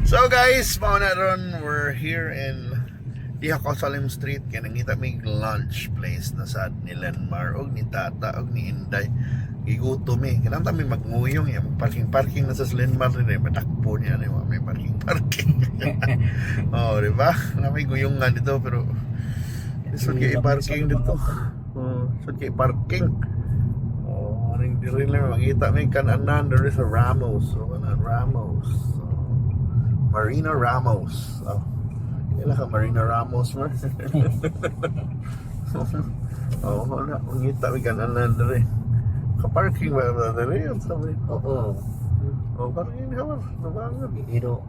So guys, mao na ron, we're here in Diha Salim Street kay nangita mig lunch place na sad ni Lenmar og ni Tata og ni Inday. Gigutom eh. Kailangan ta mi magnguyong ya, parking parking na sa Lenmar ni madakpo niya ni may parking parking. Oh, di ba? Na may guyongan dito pero lisod kay i-parking dito. Oh, lisod kay i-parking. Oh, aning diri lang mangita may kananan, there is a Ramos. So, kanan Ramos. Oh, Marina Ramos. Oh. Kailan ka Marina Ramos, man? Oh, wala. Mangita may kananan diri. Ka-parking ba ba diri? Ang sabi. Oo. Oh, parking ka ba? Tubangan. Pero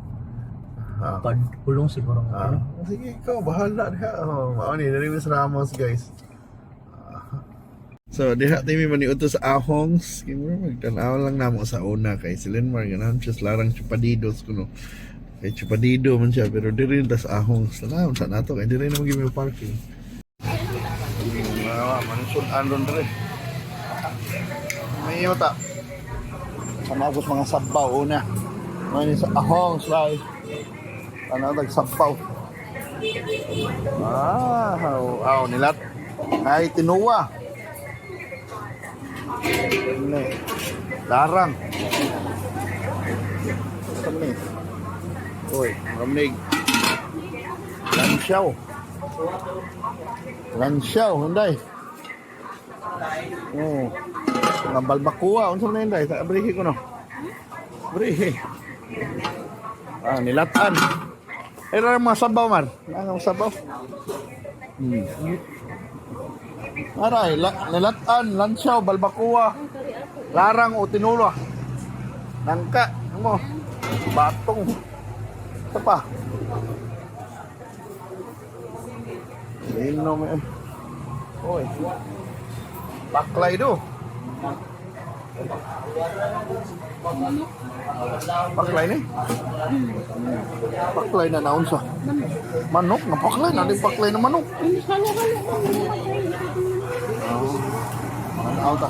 Ah. pad pulong siguro nga Ah, ano. sige, ikaw, bahala diha. Oh, mao ni diri Miss Ramos, guys. Ah. So, diha tayo may maniudto sa Ahongs. Kaya mo magtanaw lang namo sa una kay si Lenmar ganahan siya sa larang chupadidos kuno. Kay chupadido man siya pero diri ta sa Ahongs. Tanaw sa nato kay diri naman gyud may parking. Ah, man ron diri. May ta. Sa mga sabaw una. May ni sa Ahongs guys. Ano nagsabaw. Ah, aw, nilat. Ay, tinuwa. Ini. Larang. Ito ni. Uy, ramnig. Lansyaw. Lansyaw, hinday. Oh. Mga balbakuwa, unsa man hinday? Sa abrihi ko no. Abrihi. Ah, nilatan. Eh, ang mga sabaw man. Ang mga sabaw. Aray, nilatan, lansyaw, balbakuwa, larang o tinula. Nangka, ano mo, batong. Ito pa. Inom eh. Oy. Baklay do. Baklay ni? Baklay na naon sa. Manok, na baklay na din baklay na manok. Oh. Mga ta.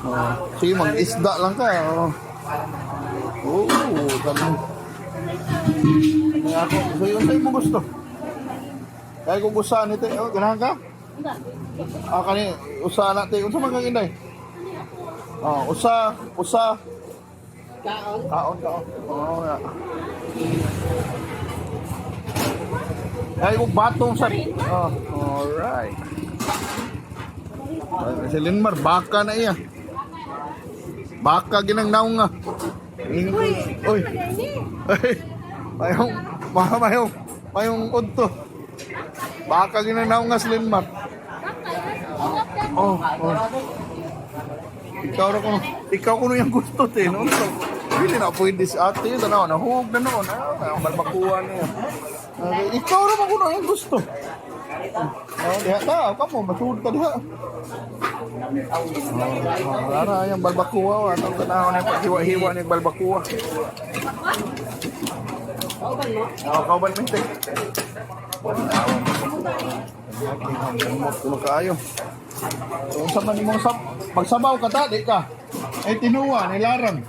Oh. Sige, mag-isda lang ka. Oh. Oh, ganun. Ano ako? So, yun sa'yo mo gusto. Kaya kung gusto nito, oh, ganahan ka? Ah, kani, usa na te. Unsa man kang inday? Oh, usa, usa. Kaon. Kaon, kaon. Oo nga. Ay, kung batong sa. Oh, alright. Ay, si Linmar, baka na iya. Baka ginang naong nga. Uy. Uy. Ay, mayong, mayong, mayong udto. Baka ginang naong nga si Linmar. Oh. Ikaw ra kuno. Ikaw kuno yung gusto te, no? So, dili na pwede si ate, tanaw na hug na noon. Ah, balbakuan niya. Ah, ikaw ra man kuno yung gusto. Oh, diha ta, kamo masud ka diha. Oh, ara yung balbakuwa, ano tanaw na paghiwa-hiwa ni balbakuwa. Kauban mo? Oh, kauban mi te. Kuno kaayo. So, unsa man imong sab magsabaw ka ta, di ka. Ay tinuwa ni larang.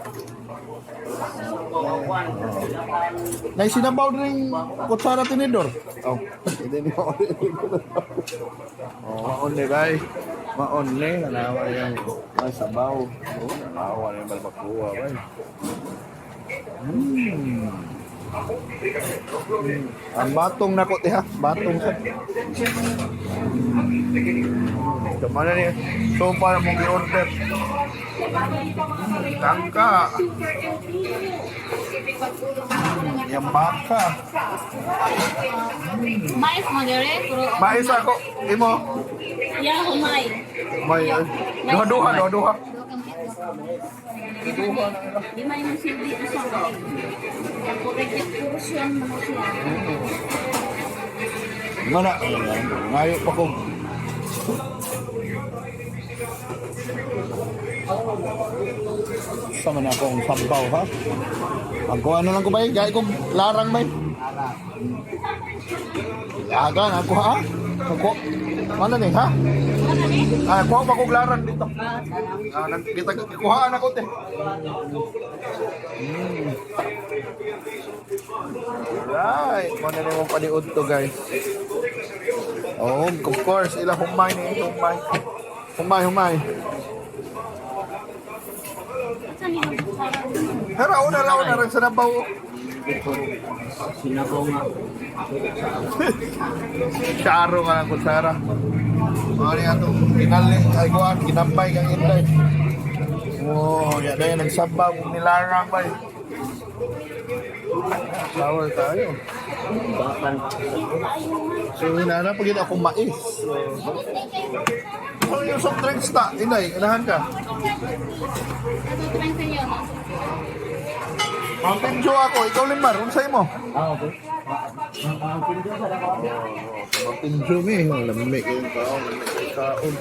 Nay sinabaw ring kutsara tinidor. Oh, hindi ni mo. Oh, maon ni bay. Maon ni nanawa yung ay sabaw. Oh, nanawa ni balbakuwa bay. Ang batong nako ti ha, batong sa. Kamana ni. So para mong gi-order. Tangka. Yang baka. Mais mo dire, pero Mais ako imo. Ya humay. May duha duha duha duha. Duha. Di may mo silbi usa ka. Ang corrected portion mo siya. Mana ngayo pa ko. Sama na akong sabaw ha. Pagkuha na lang ko bay, gay kong larang bay. Aga na ako ha? Ako. Mana ni ha? Ah, kuha pa kog larang dito. Ah, nang kita kuhaan ako te. Right, mana ni mong paniud to, guys. Oh, of course, ila humay ni humay. Humay, humay. Saan yung kutsara? Pero una laon na rin sa nabaw. Sinabaw nga. Charo nga lang kutsara. Mga niya ito, kinali, ay kuhan, kinampay kang inday. Oh, ya dahil nagsabab nilarang ba. Shower tayo. Bakan. So, hinanap pag ako mais. So, ano yung soft drinks ta? Inday, inahan ka. Ito trying sa inyo, no? Mountain Dew ako, ikaw limar, unsay mo? Ah, okay. Ang pindo sa ako. Mountain Dew mi, oh, lamig kayong kaon, lamig kayong kaon.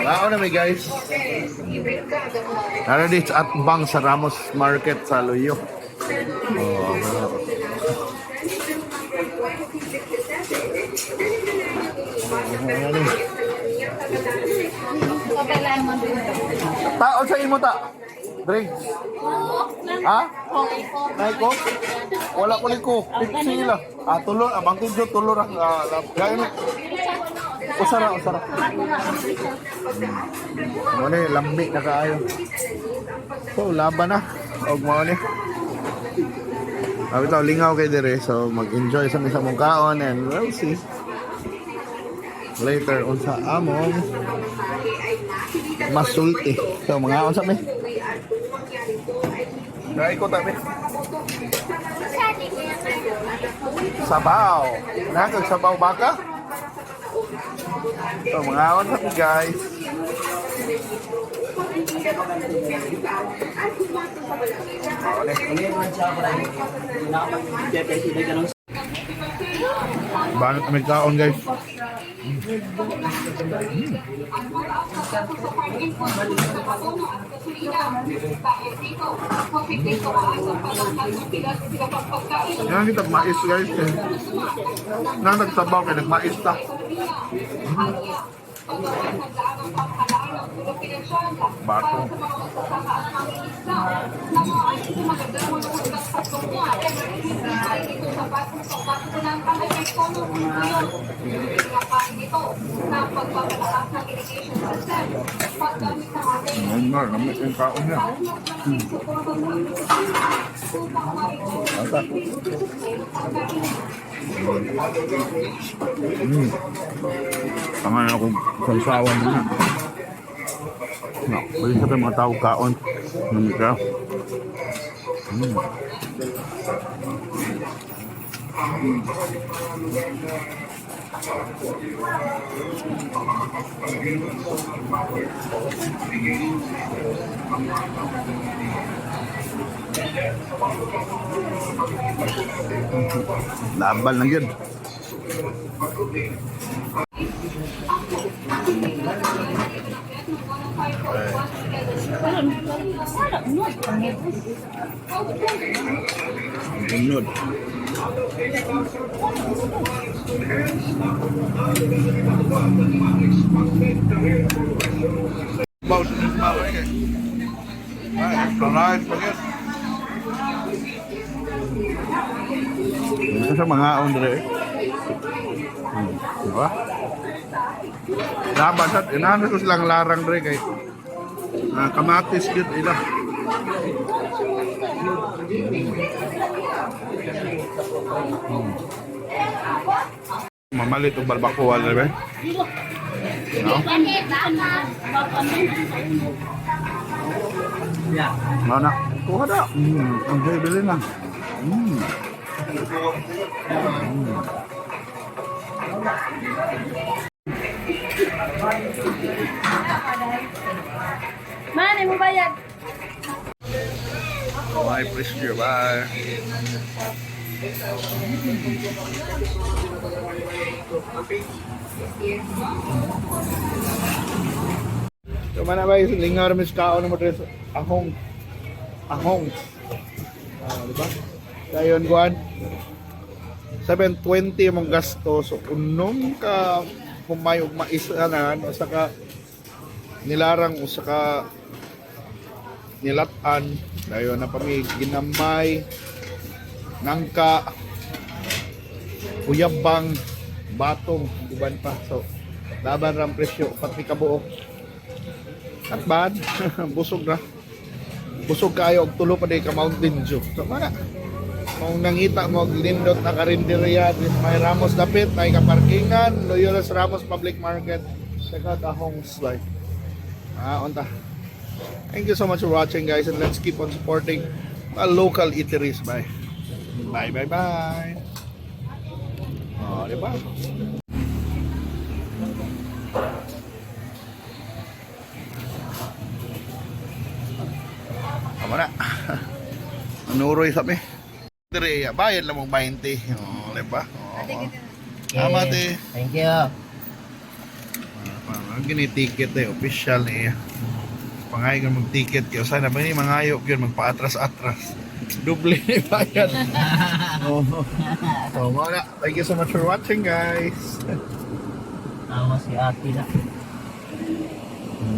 Kaon na mi, guys. Nara dito at bang sa Ramos Market sa Luyo. Oh, ano. Kape lang mo dito. Tao sa imo ta. Drinks. Ha? Nay ko? Wala ko ni ko. Pepsi lang. Ah, tulo, ah, Mountain Dew tulo ra. Ah, gaya ni. Usara, usara. Mo ni lambi na kaayo. So, laban na. Og mao ni. Abi taw lingaw kay dire so mag-enjoy sa misa mong kaon and we'll see later unsa among masulti. So mga unsa mi? Dai ko ta mi. Sabaw. Nakag sabaw baka? So mga unsa mi, guys. Banat kami kaon, guys. Yan kita mais, guys. Eh. Nang nagsabaw kay nagmais ta. Bato. Ngayon nga, lamit yung kaon niya. Ata. Tama na akong sausawan na. No, pwede sa mga tao kaon. Lamit ka. Laban lang yun. Bunod. Boss, okay. Alright, forget. Ito sa mga andre. Diba? Laban sa inahan ko silang larang dre kay kamatis gyud ila. Mamalit og barbacoa dre ba? No? Mao na. Kuha na. Ang bili na. Man, mo bayad. Bye, Priscilla. Bye. So, mana ba yung lingaw mis kaon mo dress ahong ahong. Ah, di ba? Dayon kuan. 720 mong gasto, so unom ka humay og mais anan, usa ka nilarang, usa ka nilatan. Dayon na pa mi ginamay, nangka, uyabang, batong, uban pa. So laban ra ang presyo, pati kabuok. Not bad. Busog na. Busog kayo og tulo pa day ka Mountain Dew. So mana. Kung nangita mo og lindot na karinderya din may Ramos dapit, may kaparkingan, Loyola Ramos Public Market. Check out Ahong's Life. Ah, unta. Thank you so much for watching, guys, and let's keep on supporting mga local eateries. Bye. Bye bye bye. Oh, di ba? Amo na. Anuroy sa mi. Dire, bayad lang mong 20. Oh, di ba? Oh. Tama, te. Thank you. Ang gini ticket eh, official eh. Pangay ka mag-ticket kaya sana ba ni mangayo yun magpa-atras-atras. Doble ni bayad. Oh. So, wala. Thank you so much for watching, guys. Tawa si ate na.